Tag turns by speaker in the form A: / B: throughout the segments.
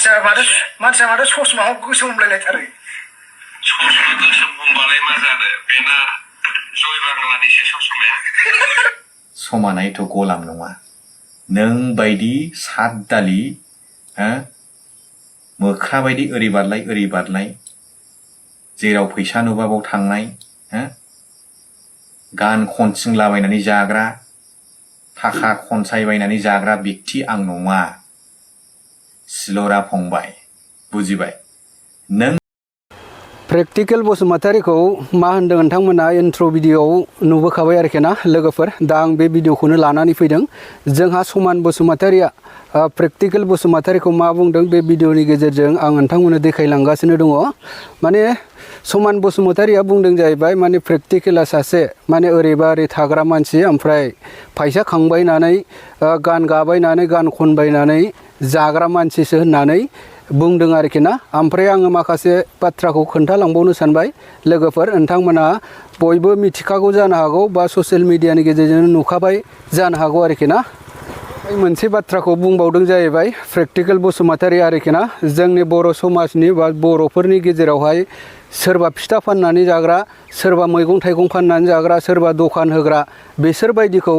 A: मानसिया माथो ससमाखौ गोसोम होनलायलायथारो ससमा गोसोम बुंबालाय मा जानो बेना जय बांलानिसो ससमाया
B: समानायथ' गलाम नङा नों बायदि सात दालि मोख्रा बायदि ओरै बारलाय जेराव फैसा नुबा बाव थांनाय गान खनसिंलाबायनानै जाग्रा थाखा खनसायबायनानै जाग्रा व्यक्ति आं नङा सिलरा फंबाय बुजिबाय नों
C: प्रेक्टिकल बसुमतारीखौ मा होनदों नोंथांमोना इन्ट्र भिडिअआव नुबोखाबाय आरोखि ना लोगोफोर दा आं बे भिडिअखौनो लानानै फैदों जोंहा समान बसुमतारीया प्रेक्टिकल बसुमतारीखौ मा बुंदों बे भिडिअनि गेजेरजों आं नोंथांमोननो देखायलांगासिनो दङ माने समान बसुमतारीया बुंदों जाहैबाय माने प्रेक्टिकला सासे माने ओरैबा ओरै थाग्रा मानसि ओमफ्राय फैसा खांबायनानै गान गाबायनानै गान खनबायनानै जाग्रा मानसिसो होननानै बुंदों आरोखि ना ओमफ्राय आङो माखासे बाथ्राखौ खोन्थालांबावनो सानबाय लोगोफोर नोंथांमोना बयबो मिथिखागौ जानो हागौ बा ससियेल मिडियानि गेजेरजों नुखाबाय जानो हागौ आरोखि ना मोनसे बाथ्राखौ बुंबावदों जाहैबाय प्रेक्टिकल बसुमतारी आरोखि ना जोंनि बर' समाजनि बा बर'फोरनि गेजेरावहाय सोरबा फिथा फाननानै जाग्रा सोरबा मैगं थाइगं फाननानै जाग्रा सोरबा दखान होग्रा बिसोरबायदिखौ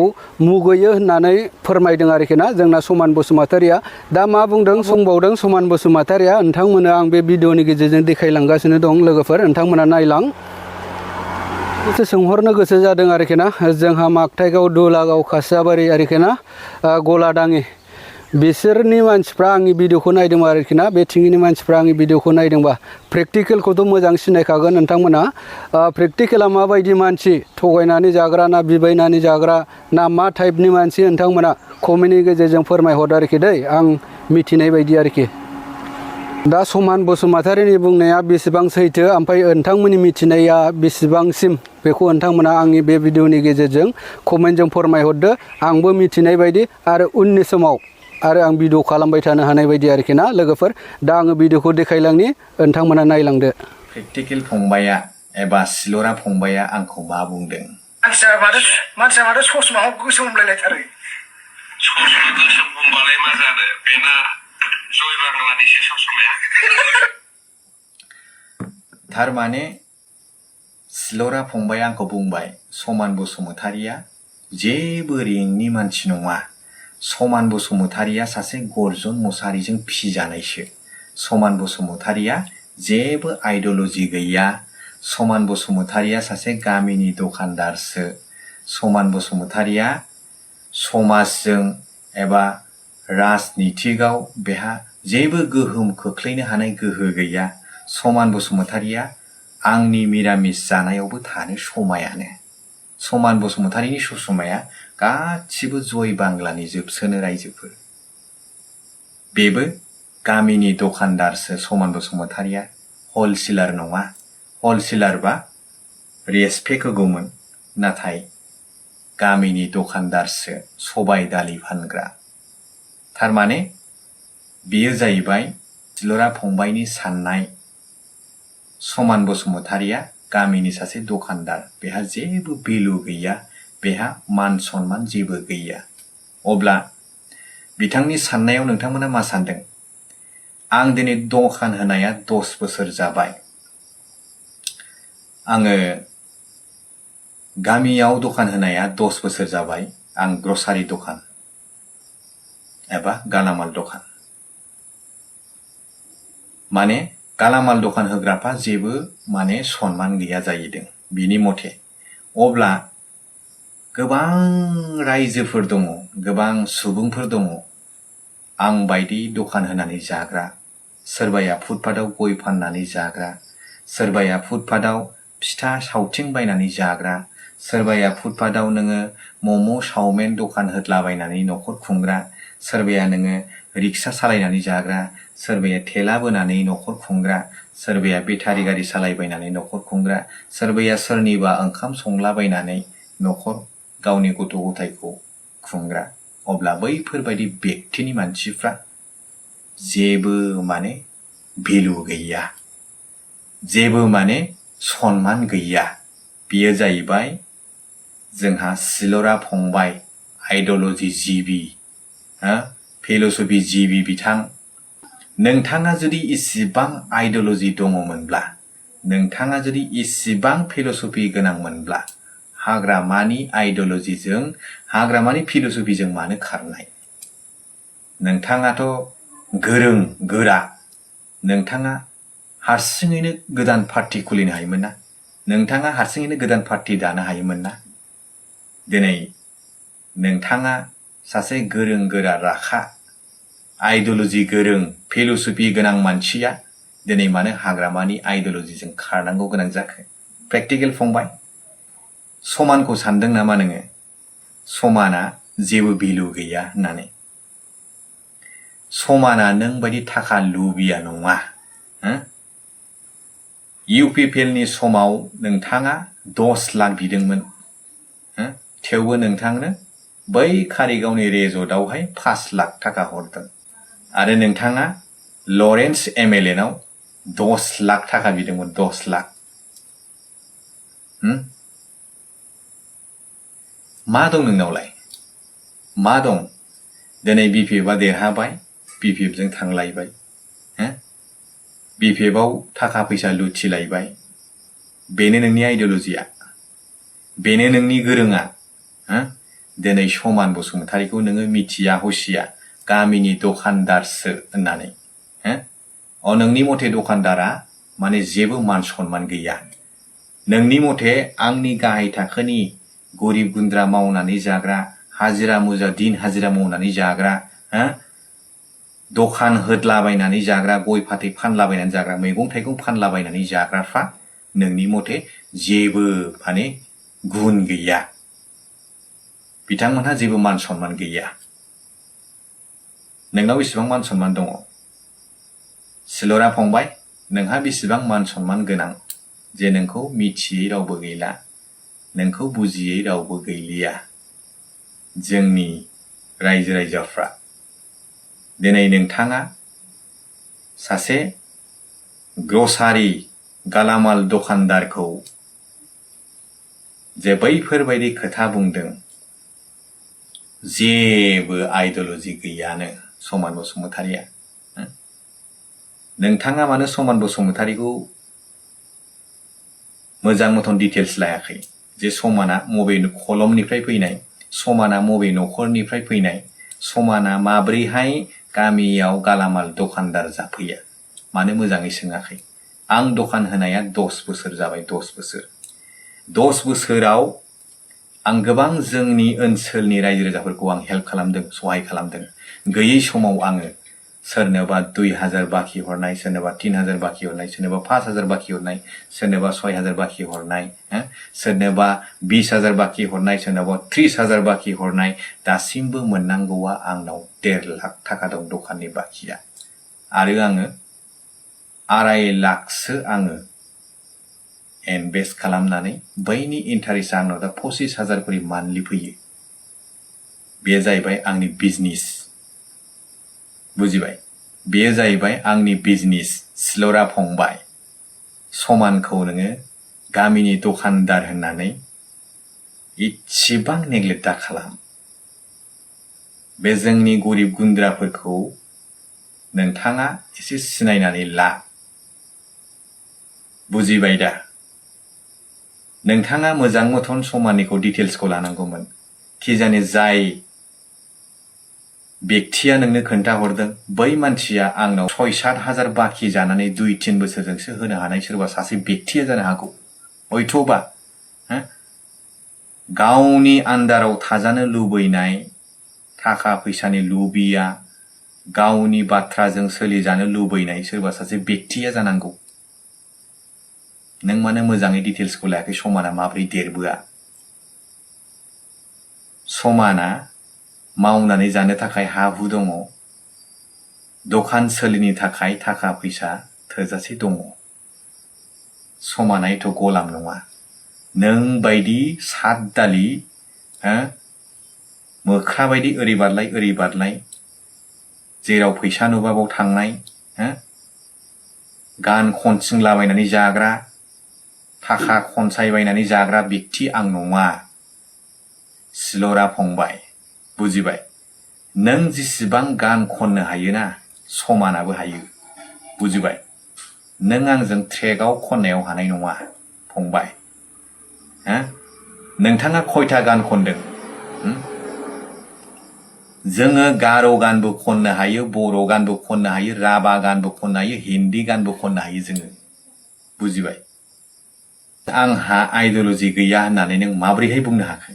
C: मुगैयो होननानै फोरमायदों आरोखि ना जोंना समान बसुमतारीया दा मा बुंबावदों समान बसुमतारीया नोंथांमोननो आं बे भिडिअनि गेजेरजों देखायलांगासिनो दं लोगोफोर नोंथांमोना नायलां एसे सोंहरनो गोसो जादों आरोखि ना जोंहा मागथाइगाव दुलागाव खासियाबारि आरोखि ना गलादाङि बिसोरनि मानसिफ्रा आंनि भिडिअखौ नायदोंबा आरोखि ना बे थिंगिनि मानसिफ्रा आंनि भिडिअखौ नायदोंबा प्रेक्टिकलखौथ' मोजां सिनायखागोन नोंथांमोना प्रेक्टिकला माबायदि मानसि थगायनानै जाग्रा ना बिबायनानै जाग्रा ना मा टाइपनि मानसि नोंथांमोना कमेन्टनि गेजेरजों फोरमायहरदो आरोखि दै आं मिथिनाय बायदि आरोखि दा समान बसुमतारीनि बुंनाया बेसेबां सैथो ओमफ्राय नोंथांमोननि मिथिनाया बेसेबांसिम बेखौ नोंथांमोना आंनि बे भिडिअनि गेजेरजों कमेन्टजों फोरमायहरदो आंबो मिथिनाय बायदि आरो उननि समाव आरो आं भिडिअ खालामबाय थानो हानाय बायदि आरोखि ना लोगोफोर दा आङो भिडिअखौ देखायलांनि नोंथांमोना नायलांदो
B: प्रेक्टिकल फंबाया एबा सिलरा फंबाया आंखौ मा बुंदों
A: मानसिया माथो ससमाखौ गोसोम होनलायलायथारो ससमा गोसोम बुंबालाय मा जानो बेना जय बांलानिसो ससमाया
B: थारमाने सिलरा फंबाया आंखौ बुंबाय समान बसुमतारीया जेबो रेंकनि मानसि नङा समान बसुमतारीया सासे गर्जन मुसाहारिजों फिजानायसो समान बसुमतारीया जेबो आइडिय'लजि गैया समान बसुमतारीया सासे गामिनि दखानदारसो समान बसुमतारीया समाजजों एबा राजनितिकआव बेहा जेबो गोहोम खोख्लैनो हानाय गोहो गैया समान बसुमतारीया आंनि मिरामिस जानायावबो थानो समायानो समान बसुमतारीनि ससमाया गासिबो जय बांलानि जोबसोनो रायजोफोर बेबो गामिनि दखानदारसो समान बसुमतारीया हलसेलार नङा हलसेलारबा रेसपेक्ट होगौमोन नाथाय गामिनि दखानदारसो सबाय दालि फानग्रा थारमाने बेयो जाहैबाय सिलरा फंबायनि साननाय समान बसुमतारीया गामिनि सासे दखानदार बेहा जेबो भेलु गैया बेहा मान सन्मान जेबो गैया अब्ला बिथांनि साननायाव नोंथांमोना मा सानदों आं दिनै दखान होनाया 10 बोसोर जाबाय आङो गामियाव दखान होनाया 10 बोसोर जाबाय आं ग्रसारि दखान एबा गालामाल दखान माने गालामाल दखान होग्राफ्रा जेबो माने सन्मान गैया जाहैदों बिनि मथे अब्ला गोबां रायजोफोर दङ गोबां सुबुंफोर दङ आं बायदि दखान होनानै जाग्रा सोरबाया फुटपाथाव गय फाननानै जाग्रा सोरबाया फुटपाथाव फिथा सावथिं बायनानै जाग्रा सोरबाया फुटपाथाव नोङो मम' चावमिन दखान होदलाबायनानै न'खर खुंग्रा सोरबाया नोङो रिक्सा सालायनानै जाग्रा सोरबाया थेला बोनानै न'खर खुंग्रा सोरबाया बेटारि गारि सालायबायनानै न'खर खुंग्रा सोरबाया सोरनिबा ओंखाम संलाबायनानै न'खर गावनि गथ' गथायखौ खुंग्रा अब्ला बैफोरबायदि व्यक्तिनि मानसिफ्रा जेबो माने भेलु गैया जेबो माने सन्मान गैया बियो जाहैबाय जोंहा सिलरा फंबाय आइडिय'लजि जिबि फिल'सफि जिबि बिथां नोंथाङा जुदि इसिबां आइडिय'लजि दङमोनब्ला नोंथाङा जुदि इसिबां फिल'सफि गोनांमोनब्ला हाग्रामानि आइडिय'लजिजों हाग्रामानि फिल'सफिजों मानो खारनाय नोंथाङाथ' गोरों गोरा नोंथाङा हारसिङैनो गोदान पार्टी खुलिनो हायोमोन ना नोंथाङा हारसिङैनो गोदान पार्टी दानो हायोमोन ना दिनै नोंथाङा सासे गोरों गोरा राखा आइडिय'लजि गोरों फिल'सफि गोनां मानसिया दिनै मानो हाग्रामानि आइडिय'लजिजों खारनांगौ गोनां जाखो प्रेक्टिकेल फंबाय समानखौ सानदों नामा नोङो समाना जेबो भेलु गैया होननानै समाना नों बायदि थाखा लुबिया नङा इउपिपिएलनि समाव नोंथाङा 10 लाख बिदोंमोन थेवबो नोंथांनो बै कारिगावनि रेजर्टआवहाय 5 लाख थाखा हरदों आरो नोंथाङा लरेन्स एमएलए नाव 10 लाख थाखा बिदोंमोन 10 लाख मा दं नोंनावलाय मा दं दिनै बिपिएफआ देरहाबाय बिपिएफजों थांलायबाय बिपिएफआव थाखा फैसा लुथिलायबाय बेनो नोंनि आइडिय'लजिया बेनो नोंनि गोरोङा दिनै समान बसुमतारीखौ नोङो मिथिया हसिया गामिनि दखानदारसो होननानै नोंनि मथे दखानदारा माने जेबो मान सनमान गैया नोंनि मथे आंनि गाहाय थाखोनि गरिब गुन्द्रा मावनानै जाग्रा हाजिरा मुजा दिन हाजिरा मावनानै जाग्रा दखान होदलाबायनानै जाग्रा गय फाथै फानलाबायनानै जाग्रा मैगं थाइगं फानलाबायनानै जाग्राफ्रा नोंनि मथे जेबो माने गुन गैया बिथांमोनहा जेबो मान सनमान गैया नोंनाव बेसेबां मान सनमान दङ सिलरा फंबाय नोंहा बेसेबां मान सनमान गोनां जे नोंखौ मिथियै रावबो गैला नोंखौ बुजियै रावबो गैलिया जोंनि रायजो राजाफ्रा दिनै नोंथाङा सासे ग्रसारि गालामाल दखानदारखौ जे बैफोरबायदि खोथा बुंदों जेबो आइडिय'लजि गैयानो समान बसुमतारीया नोंथाङा मानो समान बसुमतारीखौ मोजां मथन डिटेल्स लायाखै जे समाना मबे कलमनिफ्राय फैनाय समाना मबे न'खरनिफ्राय फैनाय समाना माब्रैहाय गामियाव गालामाल दखानदार जाफैया मानो मोजाङै सोङाखै आं दखान होनाया 10 बोसोर जाबाय 10 बोसोर 10 बोसोराव आं गोबां जोंनि ओनसोलनि रायजो राजाफोरखौ आं हेल्प खालामदों सहाय खालामदों गैयै समाव आङो सोरनोबा 2000 बाखि हरनाय सोरनोबा 3000 बाखि हरनाय सोरनोबा 5000 बाखि हरनाय सोरनोबा 6000 बाखि हरनाय सोरनोबा 20000 बाखि हरनाय सोरनोबा 30000 बाखि हरनाय दासिमबो मोननांगौआ आंनाव 1.5 लाख थाखा दं दखाननि बाखिया आरो आङो 2.5 लाखसो आङो इनभेस्ट खालामनानै बैनि इन्टारेस्टआ आंनाव दा 25000 करि मान्थलि फैयो बे जाहैबाय आंनि बिजनेस बुजिबाय बेयो जाहैबाय आंनि बिजनेस सिलरा फंबाय समानखौ नोङो गामिनि दखानदार होननानै इसेबां नेग्लेक्ट दा खालाम बे जोंनि गरिब गुन्द्राफोरखौ नोंथाङा एसे सिनायनानै ला बुजिबाय दा नोंथाङा मोजां मथन समाननिखौ डिटेल्सखौ लानांगौमोन कि जाने जाय व्यक्तिया नोंनो खोन्थाहरदों बै मानसिया आंनाव 6-7 हाजार बाखि जानानै 2-3 बोसोरजोंसो होनो हानाय सोरबा सासे व्यक्तिया जानो हागौ हयथ'बा गावनि आन्दाराव थाजानो लुबैनाय थाखा फैसानि लुबिया गावनि बाथ्राजों सोलिजानो लुबैनाय सोरबा सासे व्यक्तिया जानांगौ नों मानो मोजाङै डिटेल्सखौ लायाखै समाना माब्रै देरबोआ समाना मावनानै जानो थाखाय हा हु दङ दखान सोलिनो थाखाय थाखा फैसा थोजासे दङ समाना एथ' गलाम नङा नों बायदि सात दालि मोख्रा बायदि ओरै बारलाय जेराव फैसा नुबा बाव थांनाय गान खनसिंलाबायनानै जाग्रा थाखा खनसायबायनानै जाग्रा व्यक्ति आं नङा सिलरा फंबाय बुजिबाय नों जेसेबां गान खननो हायोना समानाबो हायो बुजिबाय नों आंजों ट्रेकआव खननायाव हानाय नङा फंबाय हा नोंथाङा खयथा गान खनदों जोङो गार' गानबो खननो हायो बर' गानबो खननो हायो राभा गानबो खननो हायो हिन्दी गानबो खननो हायो जोङो बुजिबाय आंहा आइडिय'लजि गैया होननानै नों माबोरैहाय बुंनो हाखो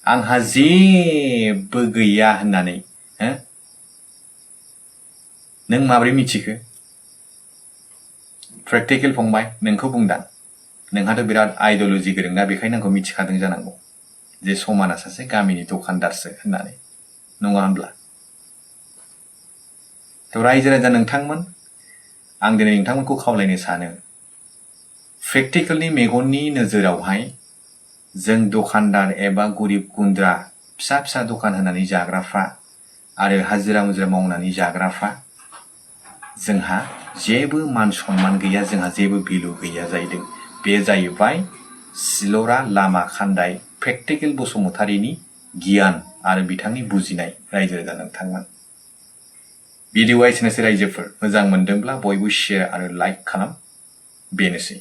B: आंहा जेबो गैया होननानै हो नों माबोरै मिथिखो प्रेक्टिकेल फंबाय नोंखौ बुंदां नोंहाथ' बिराद आइडिय'लजि गोरों ना बेखायनो आंखौ मिथिखादों जानांगौ जे समाना सासे गामिनि दखानदारसो होननानै नङा होनब्ला थ' रायजो राजा नोंथांमोन आं दिनै नोंथांमोनखौ खावलायनो सानो प्रेक्टिकेलनि मेगननि नोजोरावहाय जों दखानदार एबा गरिब गुन्द्रा फिसा फिसा दखान होनानै जाग्राफ्रा आरो हाजिरा मुजिरा मावनानै जाग्राफ्रा जोंहा जेबो मान सनमान गैया जोंहा जेबो भेलु गैया जाहैदों बे जाहैबाय सिलरा लामा खान्दाय प्रेक्टिकेल बसुमतारीनि गियान आरो बिथांनि बुजिनाय रायजो राजा नोंथांमोन भिडिअ'आ एसेनोसै रायजोफोर मोजां मोनदोंब्ला बयबो शेयार आरो लाइक खालाम बेनोसै